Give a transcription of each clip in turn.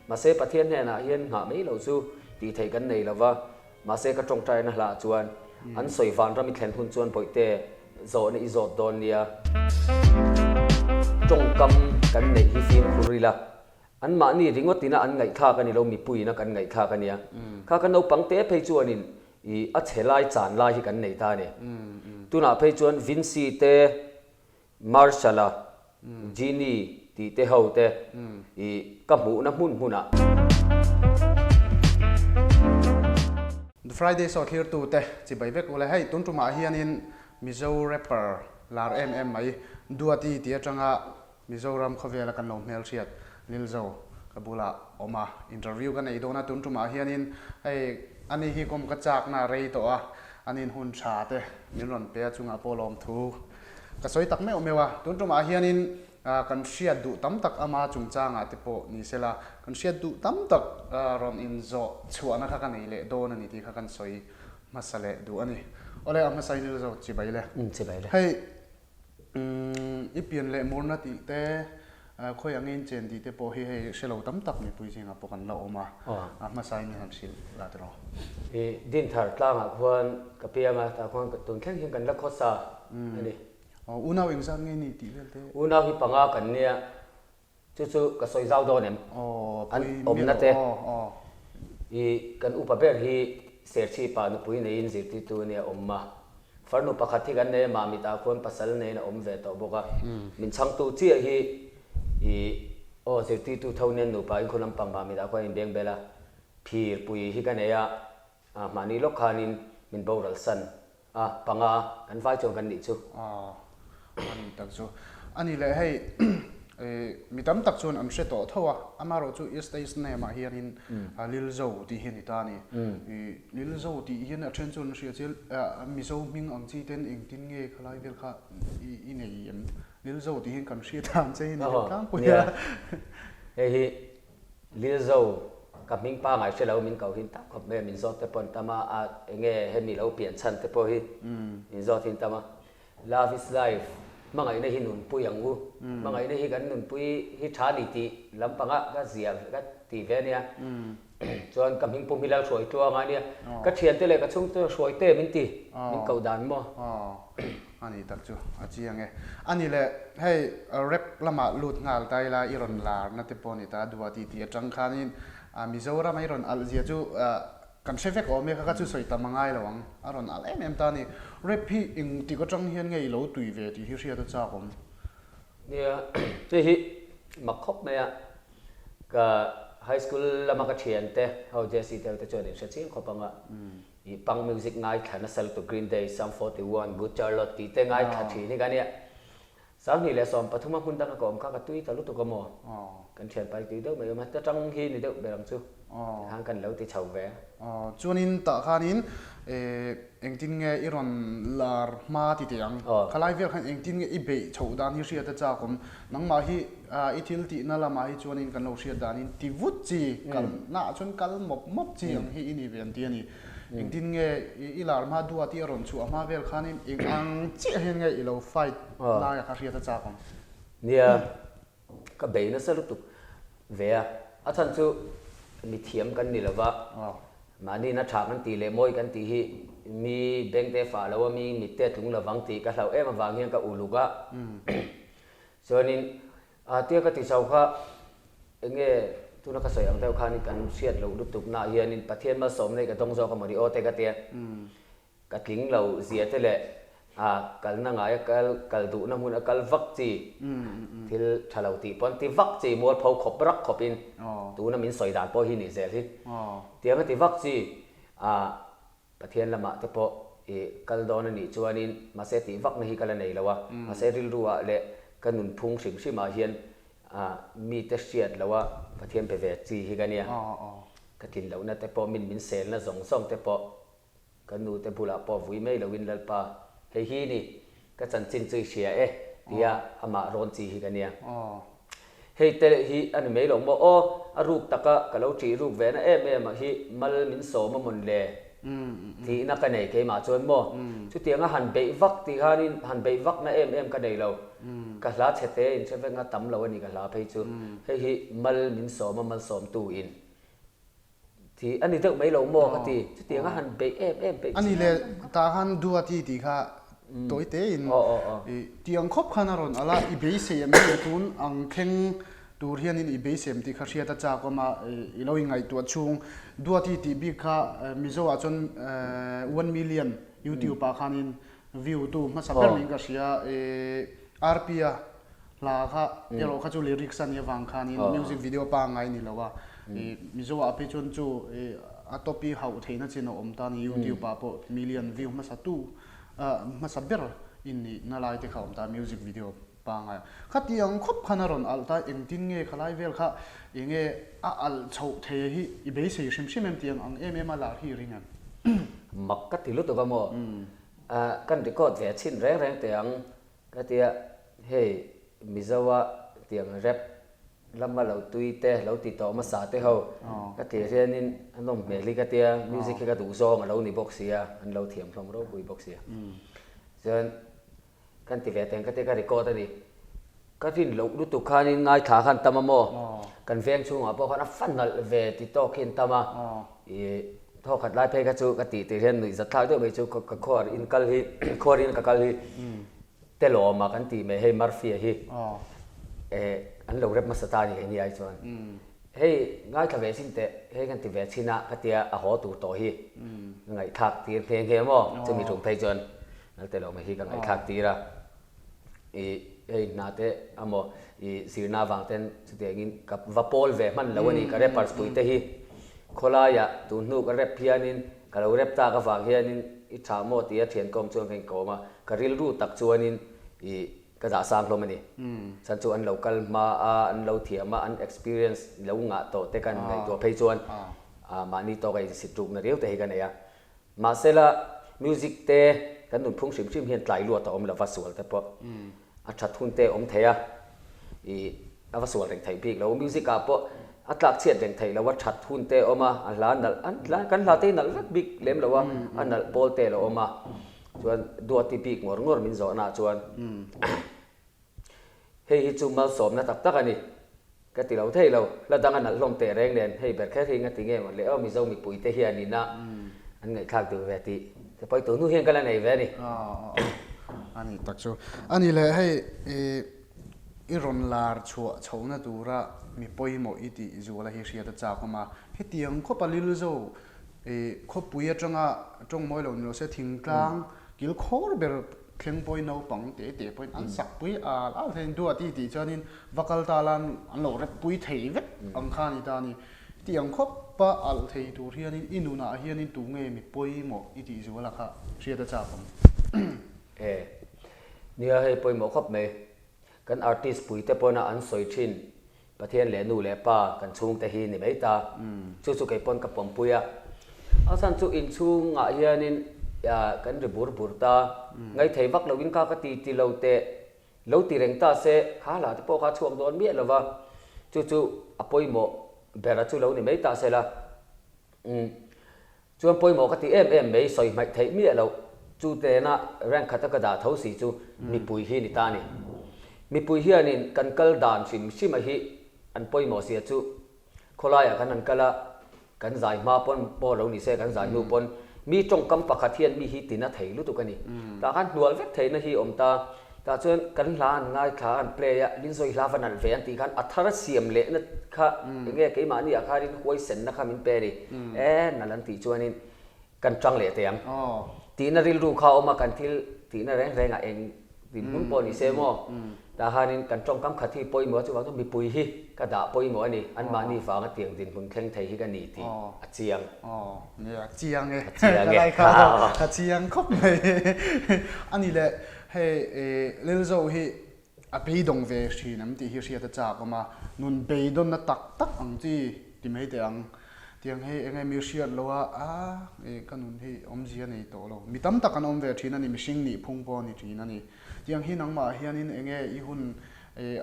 Mahse Pathian hnenah hian nghah mai loh chu tih theih kan nei lova, mahse ka tawngtaina hlah chuan an sawi vanram i thlen hun chuan bawihte zawhna i zawt dawn nia. Tawngkam kan neih hi fimkhur ila, anmahni ringawt ina an ngaihthlak a ni lo, mipuiin a kan ngaihthlak a nia. Kha ka naupang te phei chuanin i a chhe lai chan lai hi kan nei ta a ni. Tunah phei chuan Vincy te Marshall-a, Genie tih te ho te i ka hmuhna hmun hmunah. The Friday Show thlirtu te chibai vek ule. Hei tun tumah hianin Mizo rapper lar em em mai Duati tih atanga Mizoram khawvela kan lo hmelhriat Lilzo ka bulah awm a, interview ka nei dawn a, tun tumah hianin hei ani hi kawm ka chakna a rei tawh a, anin hun tha te min rawn pe a chungah pawh lawmthu Ka sawi tak meuh meuh a, tun tumah hianin kan hriat duh tam tak ama chungchangah te pawh ni sela, kan hriat duh tam tak rawn inzawh chhuahna kha ka nei leh dawn a ni tih kha kan sawi hmasa leh duh a ni. Awle, a hmasa in ilo chibai le. Chibai le. Hei, i pian leh murna tih te, khawi ang in chen tih te pawh hi hei hre lo tam tak mipui zingah pawh kan la awm a, a hmasa in han hrilh la tiraw. I Dinthar tlangah khuan ka piang a, tah khuan tun thleng hian kan la khawsa a ni. Unau engzat nge ni tih vel te? Unau hi panga kan nia, chu chu ka sawi zau dawn em? An awmna te. I kan upa ber hi Serchhipa nupui neiin zirtirtu a nia awm a, Farnu pakhat hi kan nei a, Mamit ah khuan pasal neiin a awm ve tawh bawk a. Min chhangtu chiah hi i aw zirtirtu tho nen nupa in khu lampang Mamit ah khuan in beng bel a, phir pui hi ka nei a, mahni lawk khanin min boral san a, panga kan vai chuan kan nih chu. Aw, a ni tak chu. A ni leh hei mi tam tak chuan an hre tawh tho a, amaherawhchu East East name ah hianin Lilzo tih hi a ni ta a ni. Lilzo tih hian a then chuan an hria chial, Mizo hming ang chi ten engtin nge khalai vel kha i nei em? Lilzo tih hian kan hriat ang che hi ni deuh tlangpui a. Hei hi Lilzo ka hming pangai hre lo min ko hin tak khawp mai a, min zawt te pawh an tam a, a enge hemi lo pian chhan te pawh hi min zawt hin tam a. Love is life, hmangaihna hi nunpui ang u, hmangaihna hi kan nunpui hi tha ni tih lampanga ka zia ka ti ve ania. Chuan ka hming pum hi Lalhruai Tluanga ania, ka thiante leh ka chhungte Hruai te min ti, min ko dan maw? A ni tak chu a chiang e. A ni le, hei rap lamah lut nghal ta ila i rawn larna te pawh a ni ta, Duati tih atang khanin Mizoram a i rawn alh zia chu Kan hre vek awm e, ka ka chu sawi tam a ngai lo ang, a rawn alh em em ta a ni. Rap hi eng tik atang hian nge i lo tui ve tih hi hriat a chak awm. Nia, hei hi mak khawp mai a, ka high school lama ka thian te ho JC te ho te chuan in hre chiang khawp ang a, i punk music ngaithla nasa lutuk Green Day, Sum 41, Good Charlotte tih te ngaithla thin hi ka nia. 2013 a hmun danga ka awm kha ka tui ta lutuk a maw? Kan thianpa hi tui deuh mai awm a, ta tang hi ni deuh ber ang chu tikhan kan lo ti chho ve. Chuanin tah khanin engtin nge i rawn lar hma ti teh ang? Khalai vel khan engtin nge i beih chhoh dan hi hriat a chak awm? Nangmah hi i thil tihna lamah hi chuanin kan lo hriat danin ti vut chi, kalnaah chuan kal mawp mawp chi ang hi i ni ve an ti a ni. Engtin nge i lar hma duat i a rawn chhuah hma vel khanin eng ang chiah hian nge i lo fight lai a kha hriat a chak ang? Nia, ka bei nasa lutuk ve a, a chhan chu mithiam kan ni lova, mahni na tha kan tih leh mawi kan tih hi mi bengte fah lo a, mi mitte tlung lovang tih ka hlauh em avang hian ka uluk a, chuanin A tia ka ti chau kha enge tuna ka sawi ang deuh khan kan hriat loh lutuk naah hianin Pathian malsawmna hi ka dawng zawk a mawni aw te ka tia ka tling lo zia te leh a kalna ngaia kal kal duhna hmun a kal vak chi thil tha lo tih pawn ti vak chi mualpho khawp rak khawp in tuna min sawi dan pawh hi ni zel hi tiang a ti vak chi a Pathian lamah te pawh i kal dawn a nih chuanin mahse tih vakna hi ka la nei lo a, mahse rilru ah leh ka nunphung hrim hrim ah hian mite hriat loh a Pathian pe ve chi hi ka nia. Ka tlin lohna te pawh min min selna zawng zawng te pawh ka nu te bulah pawh vui mai loin Lalpa hei hi ni ka chanchin chu i hria e tia amah rawn chi hi ka nia. Hei te hi a ni mai lo maw? Aw, a ruk taka ka lo ṭih ruk ve na em em ah hi mal min sawm a mawn le? Tihna ka nei keimah chuan maw? Chutianga han beih vak tih khanin han beih vakna em em ka nei lo. Ka hla chhe te in hre vek a tam lo a ni ka hla phei chu. Hei hi mal min sawm a malsawmtu in tih a ni deuh mai lo maw ka ti. Chutianga han beih em em peih A ni le tah khan Duati tih kha tawi tein tiang khawp khan a rawn alh a, i beisei em hi tun ang thleng Tur hianin i beisem tih kha hriat a chak awm a, i lo ingaihtuah chhung Duati tih bik kha Mizo ah chuan one million YouTube ah khanin view tu hmasa ber niin ka hria, RP-a hla kha erawh kha chu lyrics a nih avang khanin music video pangngai ni lo a, Mizo ah phei chuan chu a top i hauh theihna chin a awm ta a ni, YouTube ah pawh million view hmasa tu hmasa ber in nihna lai te kha a awm ta music video. Pangai a. Khatiang khawp khan a rawn alh ta, engtin nge khalai vel kha enge a alh chhoh thei a hi i beisei hrim hrim em tiang ang em em a lar hi i ring em? Mak ka ti lutuk a maw? Kan record ve chhin reng reng teh ang ka tia, hei Mizoa tiang rap lama lo tui te lo ti tawh hmasa te ho ka tih hianin a nawm hmel hi ka tia, music hi ka duh zawng a lo ni bawk sia, an lo thiam hlawm ropui bawk sia. Chuan Kan ti ve teng ka ti ka record a ni. Ka rin loh lutuk khanin ngaithla khan tam a maw? Kan veng chhungah pawh khan a fa nalh ve ti tawk hi an tam a. Ih thaw khat lai phei kha chu ka tih tir hian nuih zat thlak deuh mai chu ka khuar in kal hi khuar in ka kal hi Telawma kan tih mai hei Murphy-a hi eh an lo rep hmasa ta a ni keini ai chuan. Hei ngaithla ve chin teh hei kan ti ve chin a ka tia a haw tur tawh hi ka ngaihthlak tir nghe nghe maw chumi tum phei chuan Nalte lo mai hi ka ngaihthlak tir a i hei hna te amaw i zirna avang ten chutiangin ka va pawl ve hman lo a ni ka rappers pui te hi khawlaiah tun hnu ka rap hianin ka lo rap tak avang hianin i tha maw tia thian kawm chuan ka inkawm a ka rilru tak chuanin i Ka dah sang hlawm a ni. Chhan chu an lo kal hma a, an lo thiam a, an experience lo ngah tawh te kan ngaihtuah phei chuan mahni tawka insit rukna riau te hi ka nei a. Mahsela music te kan nunphung hrim hrim hian tlai luat a awm lova sual te pawh a that hun te a awm thei a, ih a va sual reng theih bik lo. Music ah pawh a tlak chhiat reng theih lo a, that hun te a awm a, a hla nalh an kan hla te hi nalh vek bik lem lo a, a nalh pawl te a lo awm a. Chuan Duati bik ngawr ngawr min zawhnaah chuan hei hi chu malsawmna tak tak a ni ka ti lo thei lo, hla dang a nalh hlawm teh reng nen hei ber kher hi nga ti nge maw le aw Mizo mipui te hian ina an ngaihthlak duh ve tih te pawh i tunu hian ka la nei ve a ni. A ni tak chu a ni le hei i rawn lar chhuah chhohna tura mi pawimawh i tih zuala hi hriat a chak awm a, hetiang khawpa Lilzo I khawpui atanga tawng mawi lo ni lo se thingtlang kil khawr ber thleng pawhin naupang te te pawhin an sak pui al al thei duat i tih chuanin va kal ta lan an lo rep pui thei vek ang kha a ni ta a ni. Hetiang khawpa alh thei tur hianin i nunah hianin tu nge mi pawimawh i tih zual a kha hriat a chak ang. E. Nia hei pawimawh khawp mai. Kan artist pui te pawna an sawi thin Pathian leh nu leh pa kan chhungte hi ni mai ta. Chu chu kei pawn ka pawmpui a. A chhan chu inchhungah hianin kan ri bur bur ta. Ngaithei vak loin kha ka ti ti lo teh lo ti reng ta se kha hla te pawh kha chhuak dawn miah lo va. Chu chu a pawimawh bera chu lo ni mai ta sela. Chuan pawimawh ka ti em em mai, sawi hmaih theih miah loh. Chu tena rank khata ka dah tho si chu mipui hi ni ta a ni. Mipui hianin kan kal dan hrim hrima hi an pawimawh sia chu khawlaiah kan han kal a, kan zai hma pawn pawh lo ni se, kan zai hnu pawn mi tawngkam pakhat hian mi hi tina thei lutuk a ni. Tah khan hnual vek theihna hi awm ta. Tah chuan kan hla an ngaithla an play a, min sawi hla va nalh ve an tih khan a thar siam lehna kha enge keimahni ah khanin huaisenna kha min pe a ni. E nalh an tih chuanin kan tang leh teh ang. Tihna rilru kha a awm a, kan thil tihna reng rengah eng dinhmun pawh ni se maw? Tah khanin kan tawngkam khat hi pawimawh a, chuvang chuan mipui hi ka dah pawimawh a ni, anmahni vanga tiang dinhmun thleng thei hi ka ni tih a chiang. Aw, nia, chiang e. Ka lai kha a chiang khawp mai. A ni le, hei Lilzo hi a beidawng ve thin em tih hi hriat a chak awm a, nun beidawnna tak tak ang chi ti mai teh ang. Tiang hei eng nge mi hriat lo a, a ka nun hi awmzia nei tawh lo. Mi tam tak an awm ve thin a ni, mihring nih phung pawh a ni thin a ni. Tiang hi nangmah hianin eng nge i hun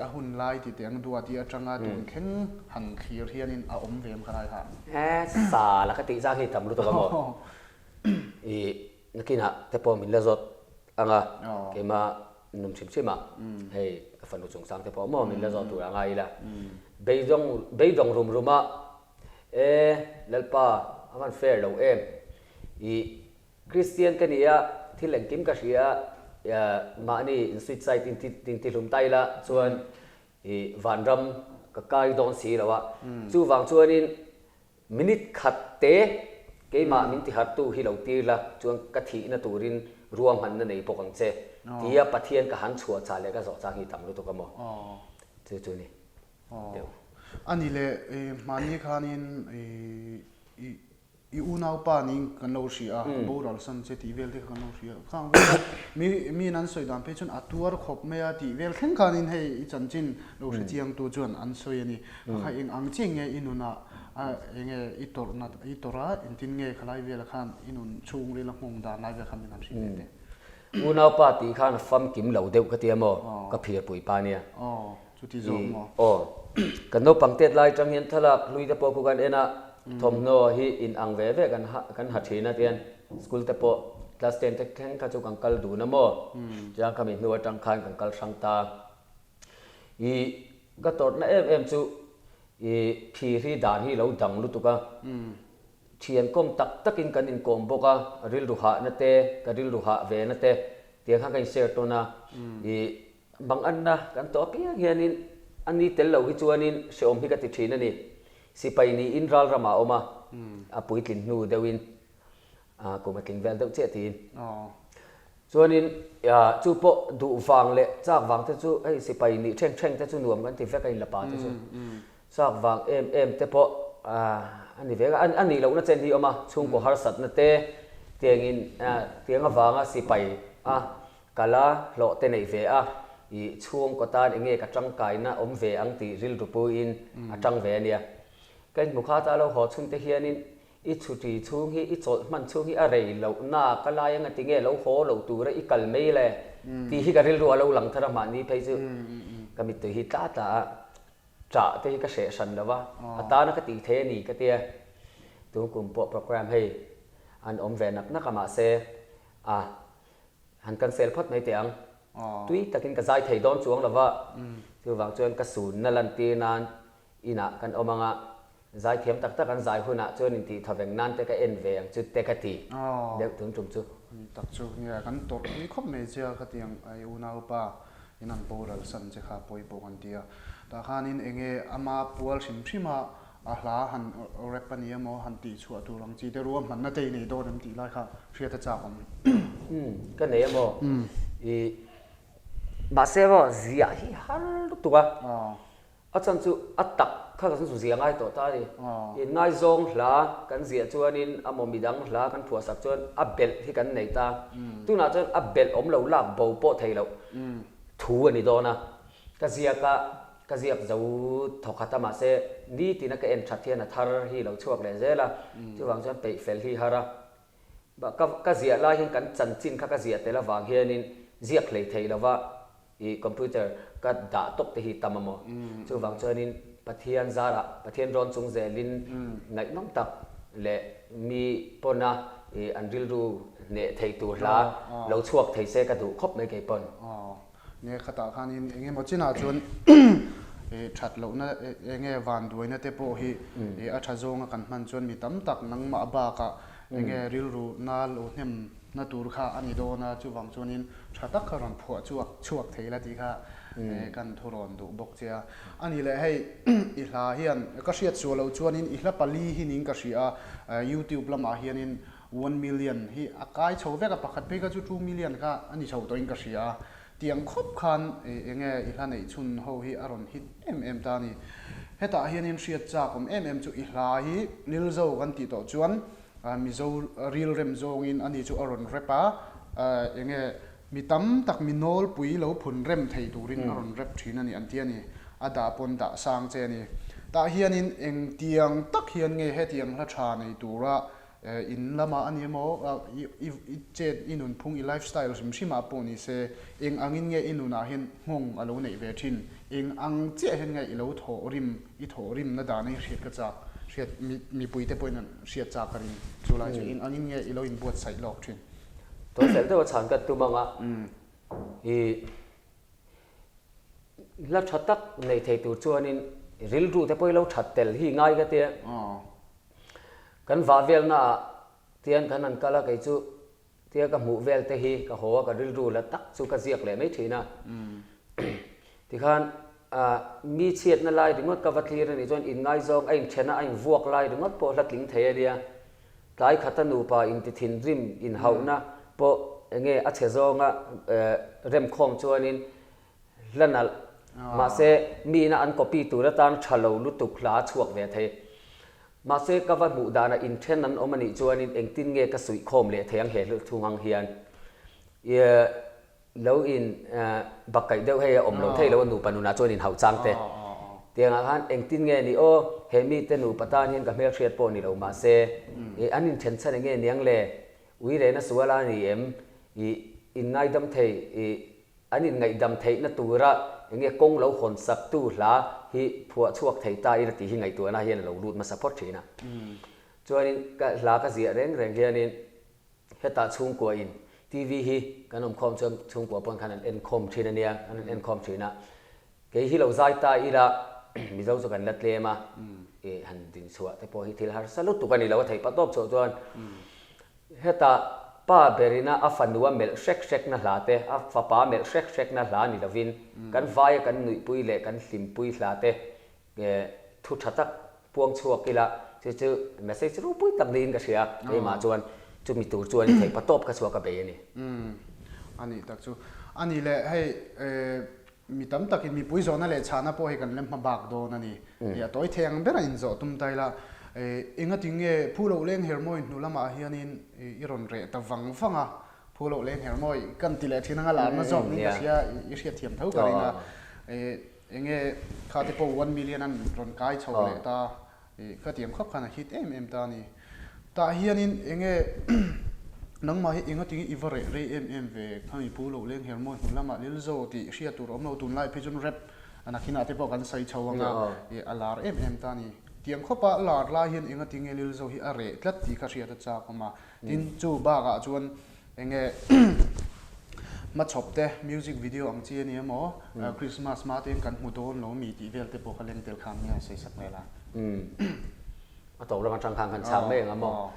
a hun lai ti teh ang duati atanga tun thleng han thlir hianin a awm ve em ka lai ha? E, sa la ka tih zang hi tam lutuk a maw? I nakinah te pawh min la zawt ang a, keimah num hrim hrim ah hei ka fanu chungchang te pawh maw min la zawt tur a ngai ila. Beidawng beidawng rum rum a, e Lalpa a van fair lo em, i Kristian ka ni a, thil engkim ka hria a, mahni in suicide in intihlum ta ila chuan i vanram ka kai dawn si lo a, chuvang chuanin minute khat te keimah min tihartu hi lo tir la chuan ka thihna turin ruahmanna nei bawk ang che tia Pathian ka han chhuah chah leh ka zawh chang hi tam lutuk a maw? Chu chu ni deuh. A ni leh hmanni khanin i I unaupa niin kan lo hria a, boral san che tih vel te kha kan lo hria. Khang vel kha mi miin an sawi dan phei chuan a tuar khawp mai a tih vel thleng khanin hei i chanchin lo hre chiangtu chuan an sawi a ni. Kha kha eng ang chiah nge i nunah eng nge i tawrhna i tawrh a, engtin nge khalai velah khan i nun chhungril a nghawng dan lai vel kha min han hrilh leh teh. Unaupa tih khan a famkim lo deuh ka tia maw? Ka phirpui pa nia. Chuti zawk maw? Aw. Kan naupang tet lai atang hian thlalak hlui te pawh khu kan en a, thawmhnaw hi in ang ve ve kan ha kan ha thin a tian school te pawh class ten te thleng kha chu kan kal dun a maw? Chuan khami hnu atang khan kan kal hrang ta. I ka tawrhna em em chu i phir hi dan hi lo dang lutuk a, thian kawm tak takin kan inkawm bawk a, rilru hahna te, ka rilru hah ve na te tiang khan ka in share tawn a, i Manganna kan tawh apiang hianin a ni tel lo hi chuanin hrehawm hi ka ti thin a ni. Sipai niin ral ramah a awm a, a puitlin hnu deuhin kum a tling vel deuh chiah tiin. Chuanin chu pawh duh vang leh chak vang te chu hei sipai nih ṭheng ṭheng te chu nuam kan ti vek a inla pa te chu. Chak vang em em te pawh a ni ve a, a nih lohna chen hi a awm a, chhungkaw harsatna te tiangin tiang avanga sipai a Kal a, hlawh te neih ve a, i chhungkaw tan enge ka tangkaina awm ve ang tih rilru puiin a tang ve a nia. Ka inhmu kha ta lo haw chhungte hianin i chhuṭi chhung hi i chawlh hman chhung hi a rei loh na ka lai anga tinge lo haw lo tura i kal mai le tih hi ka rilru a lo lang thar a mahni phei chu ka mittui hi tla tla a ṭah te hi ka hreh hran lo va, a tana ka tih thei a ni ka tia. Tun kum pawh programme hei an awm ve nak nak a mahse a Han cancel phawt mai teh ang. Tui takin ka zai thei dawn chuang lova, chuvang chuan ka sunna lantir nan inah kan awm anga, zai thiam tak tak an zai hunah chuan intih thaveng nan te ka en ve ang chu te ka ti deuh tum tum chu. Ni tak chu nia kan tawrh pui khawp mai chia khatiang ai unaupa in an boral san che kha pawi pawh kan ti a, tah khanin enge ama pual hrim hrim a A hla han rap a ni emaw han tih chhuah tur ang chi te ruahmanna te i nei dawn em tih lai kha hriat a chak awm. Umm ka nei emaw i mahse maw ziah hi har lutuk a, a chhan chu a tak kha kan zu ziah ngai tawh ta a ni. In ngaizawng hla kan ziah chuanin amaw midang hla kan phuahsak chuan a belh hi kan nei ta, tunah chuan a belh awm lo lak bo pawh thei loh thu a ni dawn a, ka ziak a Ka ziak zo thawkhat a mahse nitina ka en that hian a thar hi lo chhuak leh zel a, chuvang chuan peih fel hi har a. Ka ka ziah lai hian kan chanchin kha ka ziah tel avang hianin ziak hlei thei lova i computer ka dah tawp te hi tam a maw. Chuvang chuanin Pathian zarah Pathian rawn chung zelin ngaihnawm tak leh mi pawna i an rilru hneh thei tur hla lo chhuak thei se ka duh khawp mai kei pawn. Nge khatah khanin eng emaw chinah chuan that lohna eng nge vanduaina te pawh hi a tha zawnga kan hman chuan mi tam tak nangmah bakah eng nge rilru na lo hnem na tur kha a ni dawn a, chuvang chuanin tha tak kha rawn phuah chhuak chhuak thei la tih kha kan thu rawn duh bawk che a. A ni leh hei i hla hian ka hriat suah loh chuanin i hla pali hi ning ka hria a, youtube lamah hianin One million hi a kai chho vek a, pakhat phei kha chu 2 million kha a ni chho tawhin ka hria a, tiang khawp khan enge i hla neih chhun ho hi a rawn hit em em ta a ni. Hetah hianin hriat chak awm em em chu i hla hi Lilzo kan tih tawh chuan Mizo ril rem zawngin ani chu a rawn rep a, enge mi tam tak mi nawlpui lo phun rem thei turin a rawn rep thin a ni an ti a ni, a dah pawn dah sang che a ni. Tah hianin engtiang tak hian nge hetiang hla tha nei tura In lamah a ni emaw, i chet, i nunphung, i lifestyle hrim hrimah pawh ni se, eng angin nge i nunah hian nghawng a lo neih ve thin? Eng ang chiah hian nge i lo thawh rim, i thawh rimna dan a i hriat ka chak? Hriat mipui te pawhin an hriat chak ka ring. Chu lai chu eng angin nge i lo inbuatsaih lawk thin? Tawhsel deuha chhan ka tum anga i hla tha tak nei thei tur chuanin rilru te pawh i lo that tel hi ngai ka tia. Kan vah velnaah tian kan han kal a kei chu Tia ka hmuh vel te hi ka haw a, ka rilru la tak chu ka ziak leh mai thin a. Tikhan mi chhiatna lai ringawt ka va thlir a nih chuan inngaizawng a inthen a, a invuak lai ringawt pawh hla tling thei a nia. Tlai khata nupa inti thinrim inhauhna pawh enge a chhe zawnga remkhawm chuanin hla nalh mahse miina an copy tur atan tha lo lutuk hla a chhuak ve thei. Mahse ka va hmuh danah inthen an awm a nih chuanin engtin nge ka suihkhawm leh thei ang he hlauhthung ang hian lo in bakkaih deuh hei a awm lo thei lo a nupa nunah chuan inhauh chang te tiangah khan engtin nge ni aw he mite nupa tan hian ka hmelhriat pawh ni lo mahse an inthen chhan enge niang le ui rehna sual a ni em i inngaidam thei i An inngaihdam theihna tura enge kawng lo hawn saktu hla hi phuah chhuak thei ta ila tih hi ngaihtuahna hian a lo lut hmasa phawt thin a. Chuanin ka hla ka ziah reng reng hianin hetah chhungkua in TV hi kan awm khawm chuan chhungkua pawn khan an enkhawm thin a nia, an rawn enkhawm thin a. Kei hi lo zai ta ila Mizo chu kan la tlem a, ih han din chhuah te pawh hi thil harsa lutuk a ni lo a theih patawp chhuah chuan Hetah pa berina a fanua melh hrek hrekna hla te, a fapa melh hrek hrekna hla ni lovin, kan vaia kan nuihpui leh kan hlimpui hla te thu tha tak puang chhuak ila, chu chu message ropui tak niin ka hria. Keimah chuan chumi tur chuan i theih patawp kha chhuak a bei a ni. Umm, a nih tak chu. A nih leh hei mi tam takin mipui zawhna leh chhahna pawh hi kan lem hma bak dawn a ni. Ih a tawi thei ang ber a inzawh tum ta ila, engati nge Phu loh leng hermawi hnu lamah hianin i rawn reh ta vang vang a, Phu loh leng hermawi kan ti leh thin anga larna zawk niin ka hria, i hriatthiam tho ka ring a. Enge khate pawh one million an rawn kai chho leh ta. Ih ka tiang khawp khan a hit em em ta a ni. Tah hianin enge nangmah hi enga tinge i va reh rei em em ve kha mi pu loh leng her mawi hnu lamah Lilzo tih hriat tur a awm lo tunlai phei chuan rap a nakhinah te pawh kan sawi chho anga ih a lar em em ta a ni. Tiang khawpa lar lai hian enga tinge Lilzo hi a reh tlat tih kha hriat a chak awm a. Tin chu bakah chuan Enge hmachhawp te music video ang chi a ni emaw Christmas hma te hian kan hmu dawn lo mi tih vel te pawh kha leng tel khan nia sawi sak mai la. A tawp lam atang khan kan chhang mai ang a maw.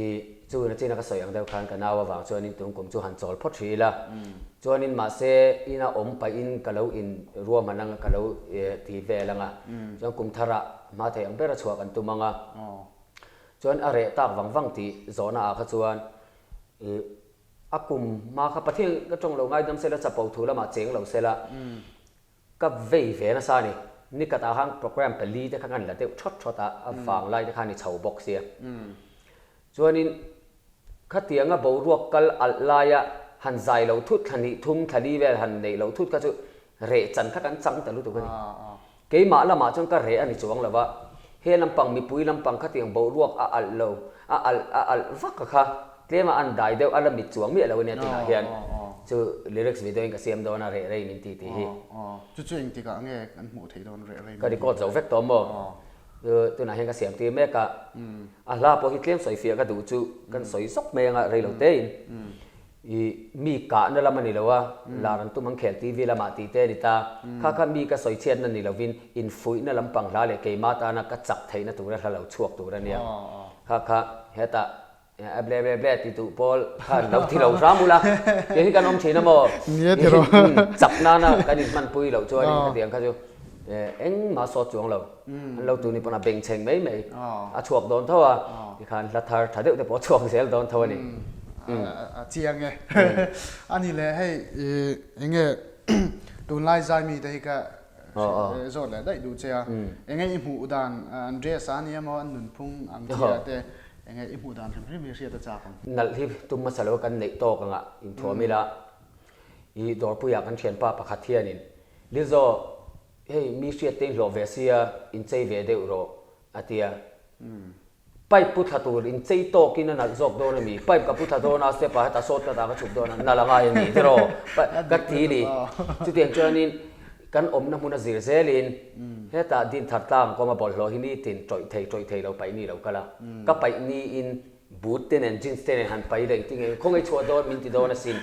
I chu na china ka sawi ang deuh khan ka nau avang chuanin tung kum chu han chawl phawt hrih ila. Chuanin mahse ina awm pahin ka lo in ruahman anga ka lo ti vel anga. Chuan kum tharah hma thei ang bera chhuah kan tum anga. Chuan a reh tak vang vang tih zawhna ah kha chuan I a kum hma kha Pathian ka tawng lo ngaidam sela chapo thu lamah cheng lo sela ka vei ve nasa a ni. Nikhat ah khan program pali te kha kan la deuh thawt thawt a, a vang lai te khan i chho bawk sia. Chuanin khatianga boruak kal alh laia han zai lo thut thla hnih thum thla li vel han neih loh thut kha chu reh chan kha kan chang ta lutuk a ni. Keimah lamah chuan ka reh a ni chuang lo va, he lampang mipui lampang khatiang boruak a alh lo, a alh a alh vak a kha, tlema an dai deuh a la mit chuang miah lo a nia tunah hian chu lyrics video in ka siam dawn a reh rei min ti tih hi. Chu chu engtikah nge kan hmuh theih dawn reh rei min ti? Ka record zo vek tawh maw? Chu tunah hian ka siam tir mek a, a hla pawh hi tlem sawi fiah ka duh chu kan sawi zawk mai anga rei lo tein. I mi kahna lam a ni lo a, lar an tum ang khel TV lamah tih te a ni ta. Kha kha mi ka sawi chhiatna ni lovin infuihna lampang hla leh keimah tana ka chak theihna tura hla lo chhuak tur a nia. Kha kha hetah a ble ble ble ti duh pawl khan lo ti lo hram ula, tiang hi kan awm thin a maw? Chak nana kan inhmanpui loh chuanin khatiang kha chu engmah sawt chuang lo. An lo tu ni pawn a bengchheng mai mai a chhuak dawn tho a, tikhan hla thar tha deuh te pawh a chhuak zel dawn tho a ni. A chiang e. A ni le hei enge tunlai zai mi te hi ka zawt leh daih duh che a, enge i hmuh dan an dress a nia maw an nunphung ang chi ah te enge i hmuh dan hrim hrim hi hriat a chak ang. Nalh hi tum hmasa lo kan neih tawk anga inthuam ila i dawrpuiah kan thianpa pakhat hianin Lilzo Hei mi hriat te in hlawh ve sia inchei ve deuh rawh a ti a. Pipe pu thla tur inchei tawkin a nalh zawk dawn a mi? Pipe ka pu thla dawn a step ah hetah sawt ka ta ka chhuk dawn a nalh a ngai a ni tiraw? Ka ti ni. Chutiang chuanin Kan awmna hmun a zir zelin hetah din thar tlang kawma bawlhhlawh hi nitin tawih thei tawih thei lo paih ni lo kal a. Ka paih niin boot te nen jeans te nen han pai reng ti nge khawngaih chhuah dawn min ti dawn asin.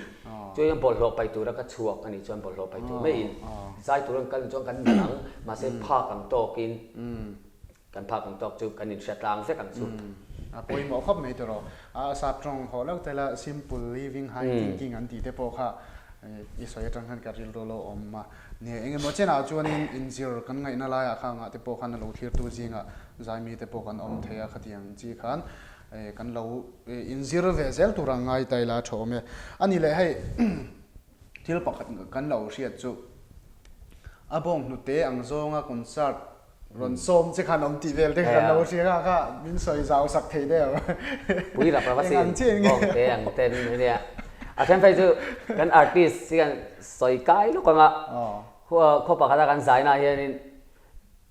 Chuan bawlhhlawh paih tura ka chhuak a nih chuan bawlhhlawh paih tur maiin zai tur an kal chuan kan nalh ang mahse phak ang tawkin Kan phak ang tawk chu kan inhria tlang vek ang chu. A pawimawh khawp mai tawh. A sap tawng haw lo tela simple living high thinking an tih te pawh kha i sawi atang khan ka rilru lo awm a. Nia engemaw chenah chuanin inzir kan ngaihna laiah kha angah te pawh khan a lo thlirtu zingah zaimi te pawh kan awm thei a khatiang chi khan kan lo inzir ve zel tur ang ngai ta ila a tha awm e. A ni leh hei thil pakhat kan lo hriat chu a bawng hnute ang zawnga concert Rawn sawm che khan awm tih vel te kha kan lo hria kha kha min sawi zau sak thei deuh. Pui rap rap a sin, bawng te ang ten ania. A then phei chu kan artist hian sawi kai lawk anga khaw pakhata kan zaina hianin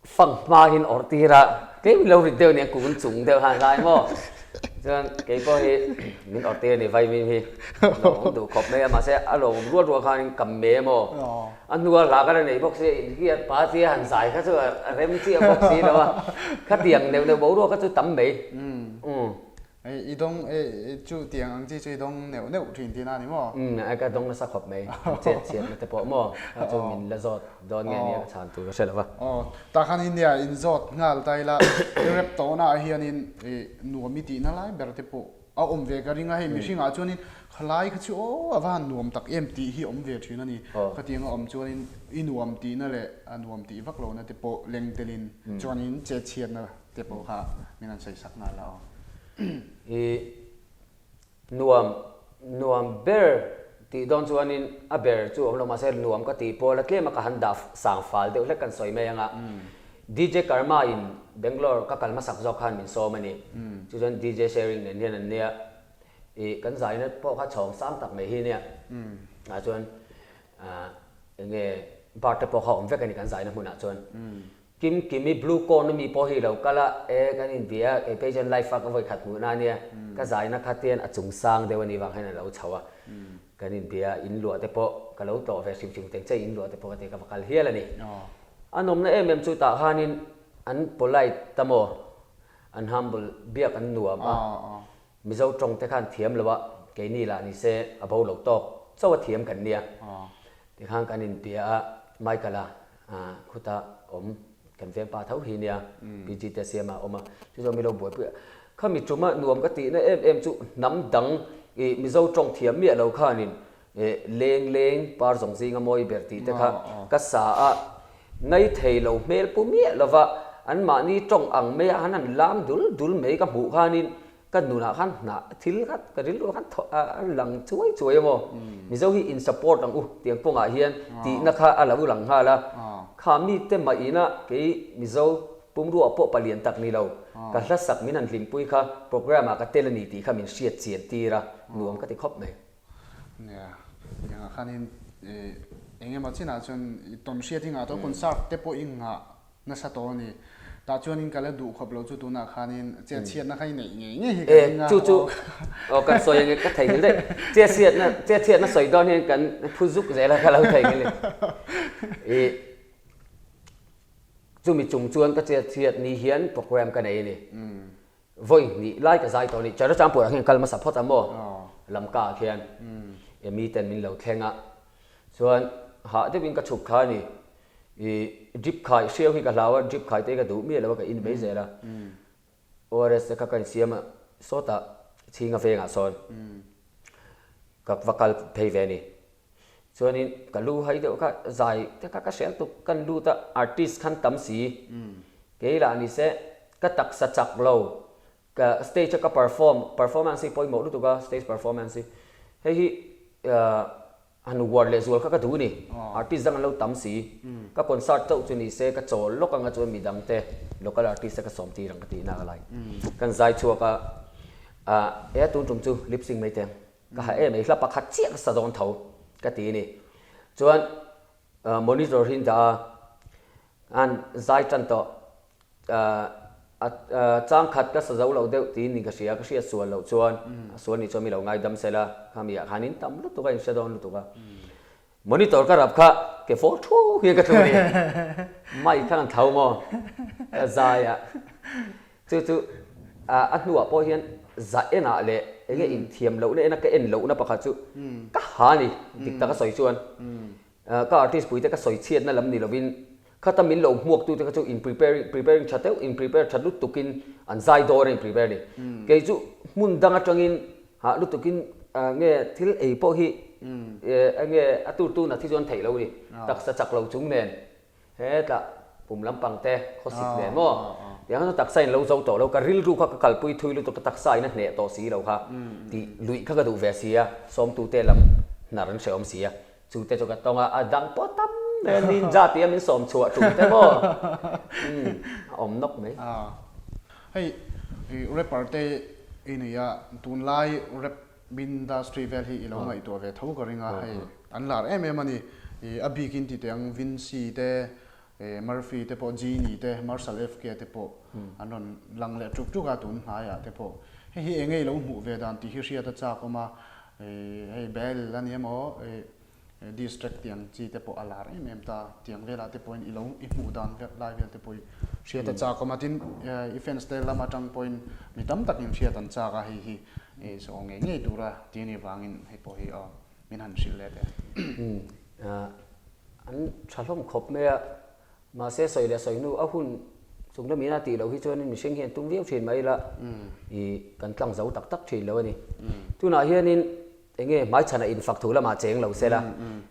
fang hma hin awrh tir a, tlem in lo rit deuh ania kun chung deuh khan zai maw. Chuan kei pawh hi min awrh tir a ni vaimim hi lawmawm duh khawp mai a mahse a lawmawm rual rual khanin kam me maw. A hnua hla ka la nei bawk sia inhiat pa tia han zai kha chu a rem chiah bawk si lo a, khatiang neuh neuh boruak kha chu tam mai. Umm. I dawng chu tiang ang chi chu i dawng neuh neuh thin tihna a ni maw? Umm, ai ka dawng nasa khawp mai, an chet chhiatna te pawh maw, kha chu min la zawt dawn nge nia ka chhan tur ka hre lo va. Aw, tah khan India in zawt nghal ta ila, i rep tawhnaah hianin nuam i tihna lai ber te pawh A awm ve ka ring a, hei mihringah chuanin khalai kha chu aw a va han nuam tak em tih hi awm ve thin a ni. Khatiang a awm chuanin i nuam tihna leh a nuam tih vak lohna te pawh leng telin chuanin chet chhiatna te pawh kha min han sawi sak nghal a aw. I nuam nuam ber tih dawn chuanin a ber chu awm lo mahse nuam ka tih pawl a tlem a ka han dah sang fal deuh hlek kan sawi mai ang a. DJ Karma in Bangalore ka kal hmasak zawk khan min sawm a ni. Chu chuan DJ Sharing nen hian an nia. Ih kan zaina pawh kha chhawng sang tak mai hi nia. Ah chuan ah enge bar te pawh kha awm vek a ni kan zaina hmunah chuan. Kim Kimi Blue Corn ami pawh hi lo kal a, e kan inbia kei phei chuan live a ka vawi khat hmuhna a nia. Ka zaina kha tian a chung sang deuh a nih vang hian a lo chho a. Kan inbia in luah te pawh ka lo tlawh ve hrim hrim teng che in luah te pawh ka ti ka va kal hial a ni. A nawmna em em chu tah khanin an polite ta maw, an humble, biak an nuam a, Mizo tawng te khan thiam lo a, keini lah ni se a bo lo tawk chauh a thiam kan nia. Tikhan kan inpia a, Michael a khuta awm kan vengpa tho hi nia, PG te siama a awm a, chu chuan mi lo buaipui a. Khami tuma nuam ka tihna em em chu hnam dang i Mizo tawng thiam miah lo khanin Leng leng par zawng zinga mawi ber tih te kha ka sa a, ngai thei lo hmel pu miah lova anmahni tawng ang mai ah khan han lam dul dul mai ka hmuh khanin ka nunah khan hnah thil kha ka rilru khan thaw a lang chuai chuai a maw. Mizo hi in support ang u tiang kawngah hian tihna kha a lo lang nghal a, kha mite mah ina kei Mizo pumruah pawh palian tak ni lo ka hla sak min han hlimpui kha program ah ka tel a ni tih kha min hriat chian tir a, nuam ka ti khawp mai. Nia, engah khanin eng emaw chinah chuan i tawn hriat hi ngah tawh concert te pawh i ngah nasa tawh a ni. Tah chuanin ka la duh khawp lo chu tunah khanin chet chhiatna kha i neih ngei ngei hi ka ring a. Chu chu aw kan sawi ang e ka theihnghilh daih. Chet chhiatna chet chhiatna sawi dawn hian kan phu zuk zel a ka lo theihnghilh i. Chumi chung chuan ka chet chhiat ni hian program ka nei a ni. Vawi hnih lai ka zai tawh a ni. Charachampur ah hian kal hmasa phawt a maw? Lamka ah khian mi ten min lo thleng a. Chuan hah deuhin ka chhuk kha a ni. Ih drip khai hriau hi ka hlau a, drip khai te hi ka duh miah lo a, ka in mai zel a. ORS te kha ka insiam a, sawtah chhinga vengah sawn ka va kal phei ve a ni. Chuanin ka lu hai deuh kha zai te kha ka hrial tuk kan lut a artist khan tam si kei lah ni se ka taksa chak lo ka stage a ka perform performance hi pawimawh lutuk a stage performance hi hei hi han uar leh zual kha ka duh ni artist dang an lo tam si ka concert chauh chu ni se ka chawl lawk anga chuan midang te local artist te ka sawm tir ang ka tih nak alai kan zai chhuak a e tun tum chu lip sync mai teng. Ka ha em ei hla pakhat chiah ka sa dawn tho ka ti a ni. Chuan monitor hi an dah a, an zai tan tawh a chang khat ka sa zo lo deuh tiin ni ka hria, ka hriat sual loh chuan a sual nih chuan mi lo ngaidam sela khami ah khanin tam lutuk a inhre dawn lutuk a. Monitor ka rap kha. ke fawr thu hian ka tlu a ni. Mic khan an tho maw? Ka zai a. Chu chu a hnuah pawh hian za enah leh enge inthiam lohna ena ka en lohna pakhat chu ka ha a ni, dik taka sawi chuan. Ka artist puite ka sawi chhiatna lam ni lovin khata min lo hmuaktute kha chu in prepare preparing tha deuh in prepare tha lutukin an zai dawn a in prepare a ni. Kei chu hmun dang atangin hah lutukin nge thil ei pawh hi enge a tur tuna thi chuan theih lo a ni, taksa chak lo chung nen. Hetah pum lampang te khawsik nen maw? Tiang khan chu taksa in lo zo tawh lo, ka rilru kha ka kalpui thui lutuk ka taksa in a hneh tawh si lo kha tih luih kha ka duh ve si a, sawmtute lam hnar an hrehawm si a, chu te chu ka tawng a, a dang pawh tam mai a, ninja tia min sawm chhuah tum te maw? Umm a awm nawk mai. Hei rapper te i nei a, tunlai rap Industry vel hi i lo ngaihtuah ve tho ka ring a, hei an lar em em a ni. I a bikin ti teh ang Vincy te, Murphy te pawh, Genie te, Marshall FK te pawh an rawn lang leh tuk tuk a tun hnaiah te pawh. Hei hi enge i lo hmuh ve dan tih hi hriat a chak awm a, hei Bell a ni emaw Distract tiang chi te pawh a lar em em ta, tiang velah te pawhin i lo i hmuh dan vel lai vel te pawh i hriat a chak awm a, tin i fans te lam atang pawhin mi tam takin hriat an chak a, hei hi i saw ngei ngei tura ti anih vangin hei pawh hi aw min han hrilh leh teh. Umm an tha hlawm khawp mai a, mahse sawi leh sawi hnu a hun chung lamina tih loh hi chuanin mihring hian tum viau thin mai ila i kan tlang zo tak tak thin lo a ni. Tunah hianin Enge hmaichhana infak thu lamah cheng lo sela,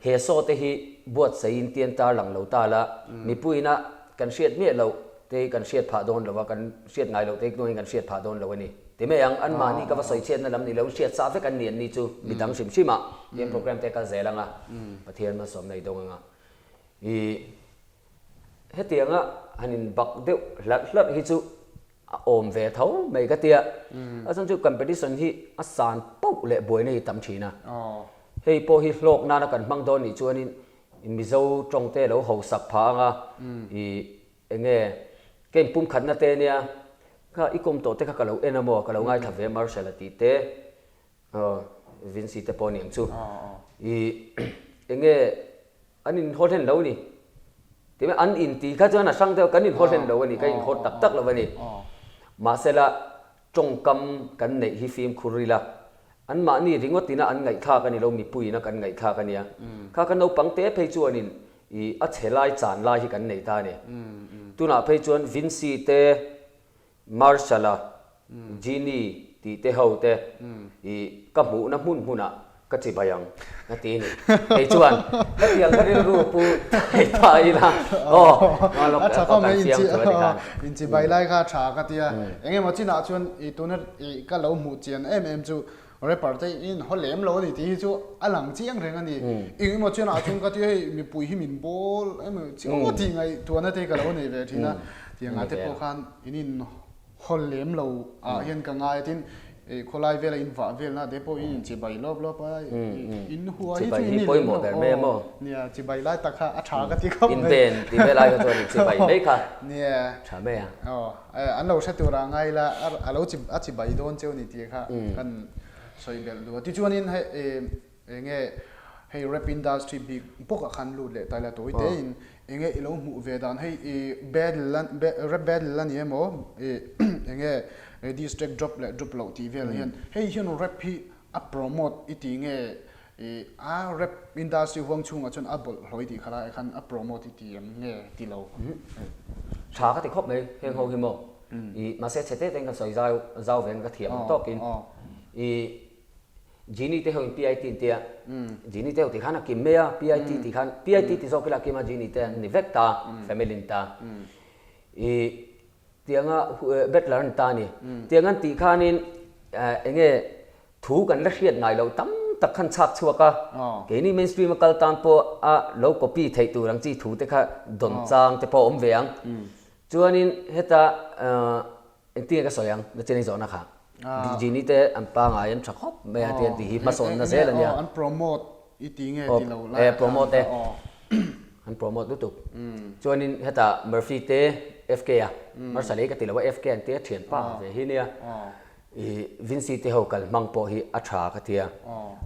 he saw te hi buatsaiin tian tar lang lo ta la, mipuiina kan hriat miah loh te hi kan hriat phah dawn lo a, kan hriat ngai loh te hi kan hriat phah dawn lo a ni. Ti mai ang, anmahni ka va sawi chhiatna lam ni lo, hriat sa vek an ni an ni chu midang hrim hrim ah tian program te kal zel ang a, Pathian malsawmna i dawng ang a. I hetianga han inbak deuh hlarh hlarh hi chu A awm ve tho mai ka tia. A chhan chu competition hi a san pauh leh buaina hi tam thin a. Hei pawh hi hlawk nana kan hmang dawn nih chuanin Mizo tawng te lo hausak phah anga i enge ka inpumkhatna te nia kha i kawm tawh te kha ka lo en a maw ka lo ngaithla ve Marshall a tih te Vincy te pawh aniang chu i enge An inhaw hlen lo a ni. Ti mai, an inti kha chuan a hrang deuh, kan inhaw hlen lo a ni, kan inhaw tak tak lo a ni. Mahsela, tawngkam kan neih hi fimkhur ila, anmahni ringawt ina an ngaihthlak a ni lo, mipui ina kan ngaihthlak a nia. Kha kan naupang te phei chuanin i a chhe lai chan lai hi kan nei ta a ni. Tunah phei chuan Vincy te, Marshall-a, Genie tih te ho te i ka hmuhna hmun hmunah ka chibai ang a ti a ni. Kei chuan hetiang ka rilru pu thei ta ila aw A tha khawp mai inchibai lai kha a tha ka ti a, eng emaw chinah chuan i tuna i ka lo hmuh chian em em chu rapper te in haw lem lo a ni tih hi chu a lang chiang reng a ni. Eng emaw chinah chuan ka ti a hei mipui hi min bawl emaw chiang tih ngaihtuahna te ka lo nei ve thin a, tiangah te pawh khan in in Haw lem lo ah hian ka ngai a tin khawlai vela in vah velna te pawh in chibai lawp lawp a in hua hi chu in ni lem lo aw nia chibai lai tak kha a tha ka ti khawp mai. In ven tih vel ai kha chuan in chibai mai kha nia tha mai a. Aw an lo hre tur ah ngai ila a lo a chibai dawn cheu ni tih kha kan sawi belh duh a tichuanin hei Enge hei rap industry bik bawk ah khan lut leh ta ila tawi te in enge ilo hmuh ve dan hei i battle a rap battle a ni emaw i enge diss track drop leh drop loh tih vel hian hei hian rap hi a promote i tih nge i a rap industry huang chhungah chuan a bawlhhlawh i tih kha lai khan a promote i ti em nge ti lo. Tha ka ti khawp mai heng ho hi maw i mahse chhe te te in ka sawi zau zau ve ang ka thiam tawk in i Genie te ho in PIT an tia, Genie te ho tih khan a kim mai a, PIT tih khan, PIT ti zawk ila a kim a, Genie te an ni vek ta, family an ta. I tianga Butler an ta a ni. Tiang an tih khanin enge thu kan la hriat ngai loh tam tak khan chhak chhuak a, keini mainstream a kal tan pawh a lo copy theih tur ang chi thu te kha dawn chang te pawh a awm ve ang. Chuanin heta Engtin nge ka sawi ang? Nachin i zawhna kha. Genie te an pangai an tha khawp mai a ti an tih hi hmasawnna zel a nia. An promote i ti nge ti lo lai. Promote e. An promote lutuk. Chuanin hetah Murphy te FK a, Marshall hi ka ti lo a FK an tia thianpa ve hi nia. I Vincy te ho kal hmang pawh hi a tha ka tia.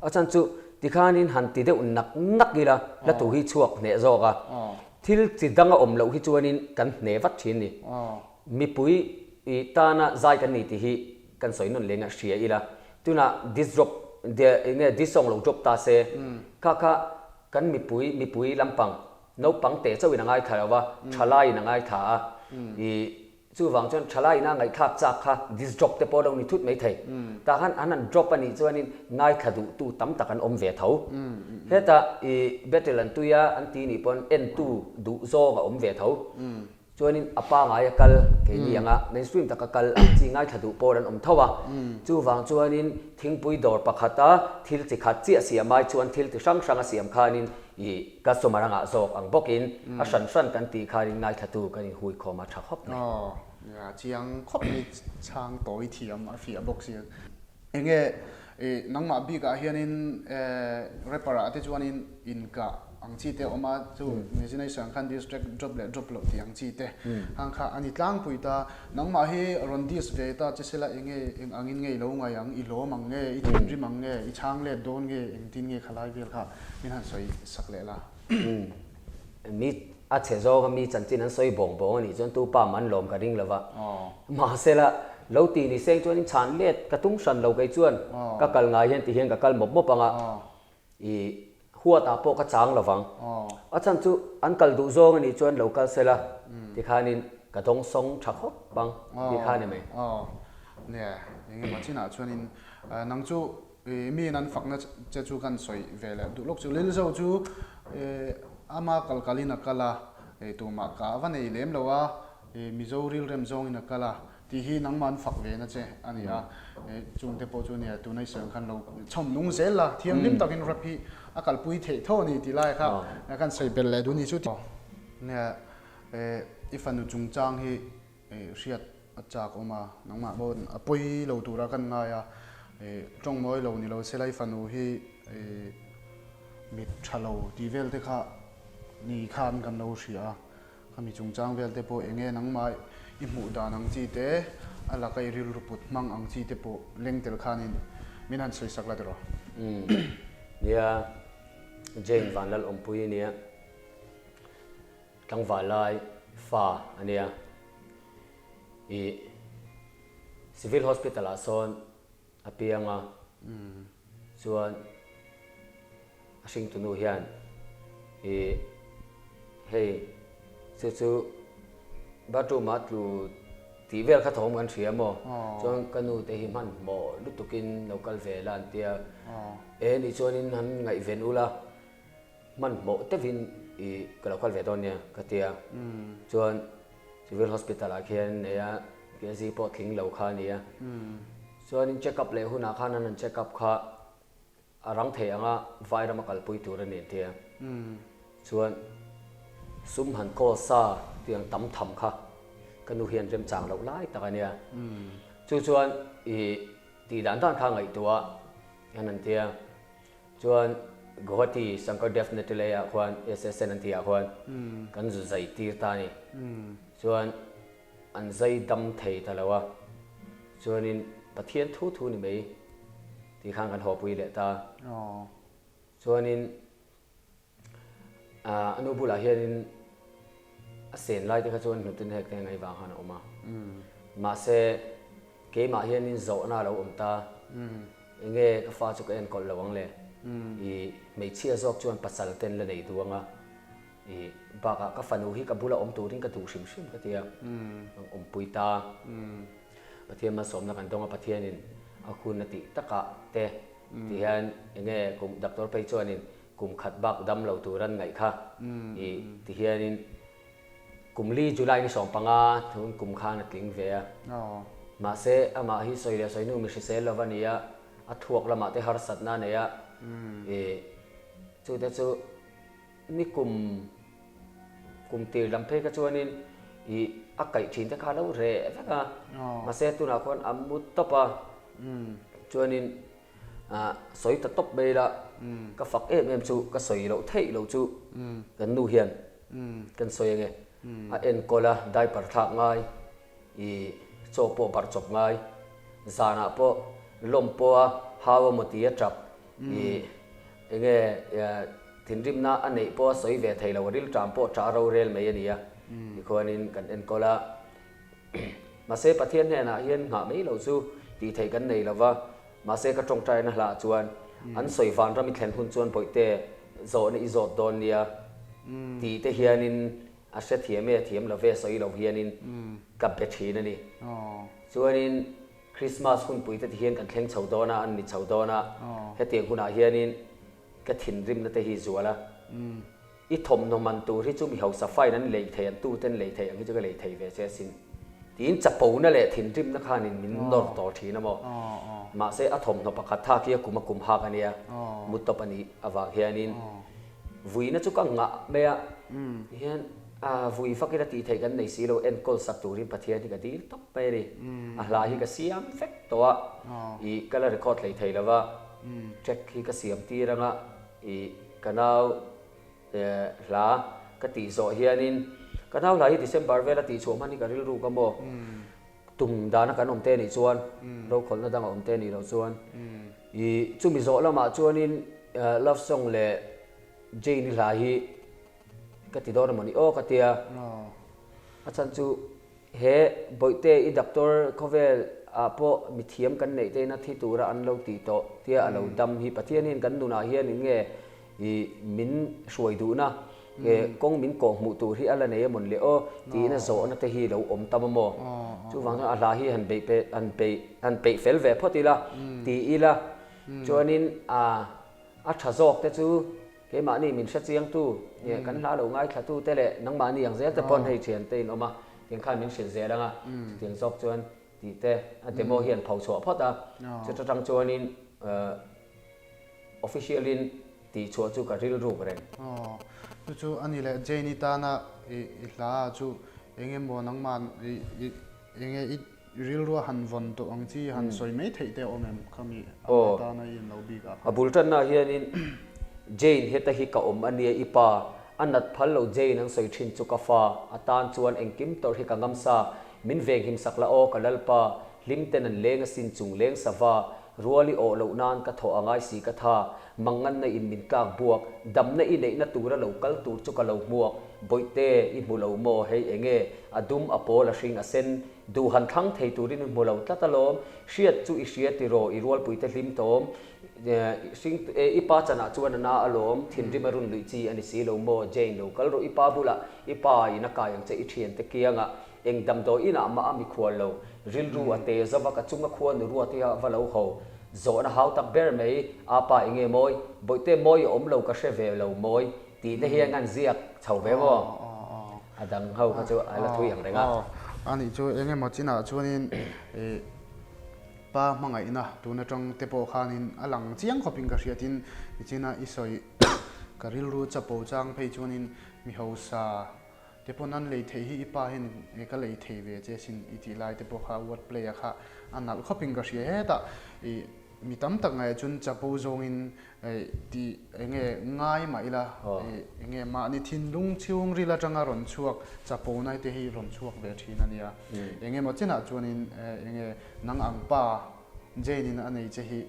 A chhan chu. Tikhanin han ti deuh nak nak ila hla thu hi chhuak hneh zawk a. Thil chi dang a awm loh hi chuanin kan hne vat thin ni. Mipui tana zai kan ni tih hi kan sawi nawn leng a hria ila. Tunah this drop enge this song lo drop ta se kha kha kan mipui mipui lampang naupang teh chauhin a ngaithla lo va, thalaiin a ngaithla a. Chuvang chuan thalaiin a ngaihthlak chak kha this drop te pawh lo ni thut mai thei. Tah khan an han drop a nih chuanin ngaithla duhtu tam tak an awm ve tho. Hetah i battle an tui a an ti nih pawn entu duh zawng a awm ve tho. Chuanin a pangai a kal keini anga mainstream taka kal ang chi ngaithla duh pawl an awm tho a. Chuvang chuanin thingpui dawr pakhata thil chi khat chiah siam ai chuan thil ti hrang hrang a siam khanin I customer a ngah zawk ang bawkin a hran hran kan tih khanin ngaithlatu kan inhui khawm a tha khawp mai. Aw, nia chiang khawp mai chhang tawi thiam a fiah bawk si. Enge i nangmah bikah hianin rapper ah te chuanin inkah ang chi te a awm a, chu imagination khan diss track drop leh drop loh tih ang chi te ang kha a ni tlangpui ta. Nangmah hi rawn diss ve ta che sela enge eng angin nge i lo ngai ang, i lawm ang nge, i thinrim ang nge, i chhang let dawn nge, engtin nge khalai vel kha Min han sawi sak leh la. Mi a chhe zawng a mi chanchin an sawi bawng bawng a nih chuan tu pa man lawm ka ring lo va. Mahsela, lo ti ni seng chuan in chhan let ka tum hran lo kei chuan ka kal ngai hian ti hian ka kal mawp mawp ang a, i huat ah pawh ka chang lo vang. A chhan chu an kal duh zawng a nih chuan lo kal sela tikhanin ka dawng sawng tha khawp ang ti kha ni mai. Nia, engemaw chinah chuanin nang chu I miin an fakna che chu kan sawi ve leh duh lawk chu. Lilzo chu ama kal kalin a kal a, tumah ka va nei lem lo a, Mizo rilrem zawngin a kal a tih hi nangmah an fak ve na che a ni a. Chungte pawh chu nia tuna i sawi ang khan lo chhawm nung zel la, thianghlim takin rap hi a kalpui theih tho a ni tih lai kha kan sawi belh leh duh a ni chu. Nia i fanu chungchang hi hriat a chak awm a, nangmah pawh a pawi lo tura kan ngai a, tawng mawi lo ni lo se lai fanu hi mit tha lo tih vel te kha ni khan kan lo hria a, khami chungchang vel te pawh eng nge nangmah i hmuh dan ang chi te, a laka i rilru put hmang ang chi te pawh leng tel khanin min han sawi sak la tiraw? Umm nia, Jane Vanlalawmpui nia. Tlangval lai fa a nia. I Civil Hospital ah sawn a piang a, chuan a hringtunu hian i hei chu chu bathroom ah tlu tih vel kha thawm kan hria maw? Chuan ka nu te hi hmanhmawh lutukin lo kal ve la an tia, e nih chuanin han ngaihven ula. Hmanhmawh deuhin i ka lo kal ve dawn nia ka ti a, chuan Civil Hospital ah khian nei a, KZ pawh tling lo kha a ni a, chuanin check up leh hunah khan an han check up kha a rang thei ang a, vai rama kalpui tur a ni an ti a, chuan sum han call sa tiang tam tham kha ka nu hian remchang loh lai tak a nia, chu chuan i tih dan dan kha ngaihtuah an han ti a. Chuan Guwahati Shankar Dev Netulay ah khuan SSN an tih ah khuan kan zu zai tir ta a ni. Chuan an zai dam thei ta lo a, chuanin Pathian thu thu ni mai tih khan kan hawpui leh ta. Chuanin a nu bulah hianin a sen lai te kha chuan hnute hnek te ngaih vang khan a awm a. Mahse keimah hianin zawhna a lo awm ta. Enge ka fa chu ka enkawl lo ang le? I hmeichhia zawk chuan pasal ten la nei duh ang a. I bakah ka fanu hi ka bula awm turin ka duh hrim hrim ka ti a. Ang awmpui ta. Pathian malsawmna kan dawng a, Pathianin a hun a tih takah te ti hian enge kum doctor phei chuanin kum khat bak dam lo tur an ngaih kha i ti hianin kum li July ni 15 thun kum khan a tling ve a. Mahse amah hi sawi leh sawi hnu mi hrisel lo va ni a, a thuak lamah te harsatna a nei a, i chute chu ni kum kum tir lam phei kha chuanin i a kaih thin te kha a lo reh vek a, mahse tunah khuan a mu tawp a, chuanin Ah, sawi ta tawp mai ila, ka fak em em chu ka sawi loh theih loh chu kan nu hian kan sawi ange. A enkawl a, diaper thlak ngai, i chaw pawh barh chawp ngai, zanah pawh lawm pawh a hau emaw ti a tap, i. Enge thinrimna a neih pawh a sawi ve thei lo, a rilṭam pawh ṭah a rorel mai a nia. Tikhuanin kan enkawl a. Mahse Pathian hnenah hian nghah mai loh chu tih theih kan nei lo va, mahse ka ṭawngṭaina hlaah chuan an sawi vanram i thlen hun chuan bawihte zawhna i zawt dawn nia tih te hianin a hrethiam e a thiam lo ve sawi lo hianin ka be ṭhin a ni. Chuanin Krismas hunpui te ti hian kan thleng chho dawn a, an ni chho dawn a, hetiang hunah hianin ka thinrimna te hi zual a. I thawmhnaw man tur hi chu mi hausa fain an lei thei, an tute an lei thei ang hi chu ka lei thei ve che asin. Tiin chapona leh thinrimna khanin min nawr tawh thin a maw? Mahse a thawmhnaw pakhat thak hi a kum a kum hak a nia, mu tawp a nih avang hianin vuina chu ka ngah mai a, tihian vui vakin a tih theih kan nei si lo, enkawl sak turin Pathian hi ka dil tawp mai a ni. A hla hi ka siam vek tawh a, ih ka la record hlei thei lo va, track hi ka siam tir anga ih ka nau Hla ka tih zawh hianin ka nau hla hi December vela tih chhuah hman hi ka rilru ka maw? Tum dana kan awm te nih chuan rokhawlhna dang a awm te nih loh chuan i chumi zawh lamah chuanin love song leh Jane-i hla hi ka ti dawn emaw ni aw ka tia. A chhan chu He Bawihte i doctor khawvel ah pawh mithiam kan neih te in a thi tura an lo tih tawh tia a lo dam hi Pathian hian kan nunah hian in nge i min hruai duhna nge kawng min kawh hmuh tur hi a la nei amawn le aw tiin a zawhna te hi lo awm tam amaw chuvang chuan a hla hi han beih pe han peih han peih fel ve phawt ila ti ila chuanin a a tha zawk te chu Keimahni min hre chiangtu nge kan hla lo ngaithlatu te leh nangmahni ang zel te pawn hei thian te in awm a, tiang khan min hrilh zel ang a, chutiang zawk chuan tih te a demo hian pho chhuah phawt a, chuta tang chuanin official in tih chhuah chu ka rilruk reng. Aw, chu chu a ni leh Jane-i tana i hla chu eng emaw nangmah i enge i Rilrua han vawn tawh ang chi han sawi mai theih te a awm em? Khami a atana i inlo bik ah khan. A bul tanna hianin Jane heta hi ka awm a nia i pa, a nat phal lo Jane an sawi thin chu ka fa, a tan chuan engkim tawrh hi ka ngam sa, min venghim sak la aw ka lalpa, hlim ten an leng asin chung leng sava, rual i awh loh nan ka thawh a ngai si ka tha, manganna in min tlak buak, damna i neihna tura lo kal tur chu ka lo hmuak, bawihte i hmu lo maw hei enge, a dum a pawl a hring a sen, Duh han thlang thei turin i hmu lo tlat alawm, hriat chu i hria tiraw, i rualpuite hlim tawm, hring i pa chanah chuan a na alawm, thinrim a run luih chi a ni si lo maw, Jane lo kal rawh i pa bulah, i pa in a kai ang che i thiante kiangah, eng damdawi inah mah a mikhual lo, rilru a te zova ka chunga khua nu ruatia va lo ho, zawhna hau tak ber mai, a pa enge mawi, bawihte mawi a awm lo ka hre ve lo mawi, Tih te hian an ziak chho ve maw? A dang ho kha chu a la thui ang reng a. A nih chu eng emaw chinah chuanin pa hmangaihna tun atang te pawh khanin a lang chiang khawpin ka hria tin nichina i sawi ka rilru chapo chang phei chuanin mi hausa te pawn an lei theih hi i pa hian ka lei thei ve che sin i tih lai te pawh kha word play a kha a nalh khawpin ka hria hetah i mi tam tak ngaih chuan chapo zawngin Tih enge ngai mah ila, enge mahni thinlung chhungril atanga rawn chhuak chapona te hi rawn chhuak ve thin a nia. Enge maw chinah chuanin enge nang ang pa Jane in a nei che hi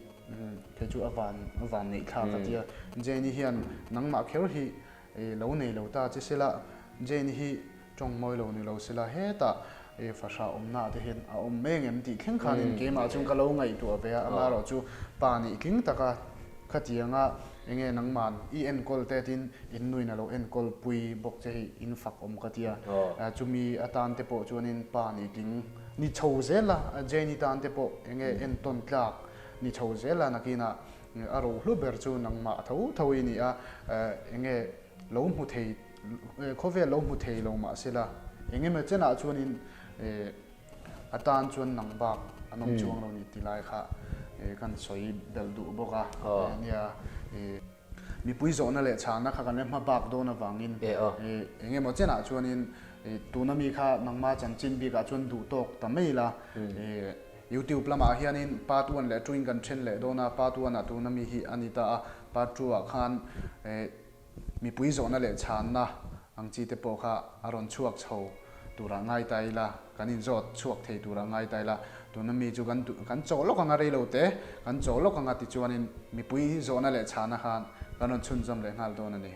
kei chu a van a van neih thlak a tia. Jane i hian nangmah kher hi lo nei lo ta che sela, Jane i hi tawng mawi lo ni lo sela hetah fahrah awmna ah te hian a awm mai angem tih thleng khanin keimah chuan ka lo ngaihtuah ve a, amaherawhchu pa nih tling taka khatianga enge nangman i enkawl te tin in nuin a lo enkawl pui bawk che hi in fak awm ka tia, chumi atan te pawh chuanin pa nih tling ni chho zel a, Jane-i tan te pawh enge entawn tlak ni chho zel a nakinah a rohlu ber chu nangmah tho tho i ni a, enge lo hmu thei Khawvel lo hmu thei lo mah sela, eng emaw chenah chuanin a tan chuan nang bak an awm chuang lo ni ti lai kha kan sawi belh duh bawk a. Nia, mipui zawhna leh chhana kha kan la hma bak dawn avangin eng emaw chenah chuanin tuna mi kha nangma chanchin bikah chuan duh tawk ta mai la. YouTube lamah hianin part one leh two in kan then leh dawn a, part one ah tuna mi hi a ni ta a, part two ah khan Mipui zawhna leh chhanna ang chi te pawh kha a rawn chhuak chho turah ngai ta ila, kan inzawt chhuak thei turah ngai ta ila, tuna mi chu kan kan chaw lawk anga rei lo te, kan chaw lawk anga tichuanin mipui zawhna leh chhana khan. Kan rawn chhunzawm leh nghal dawn a ni.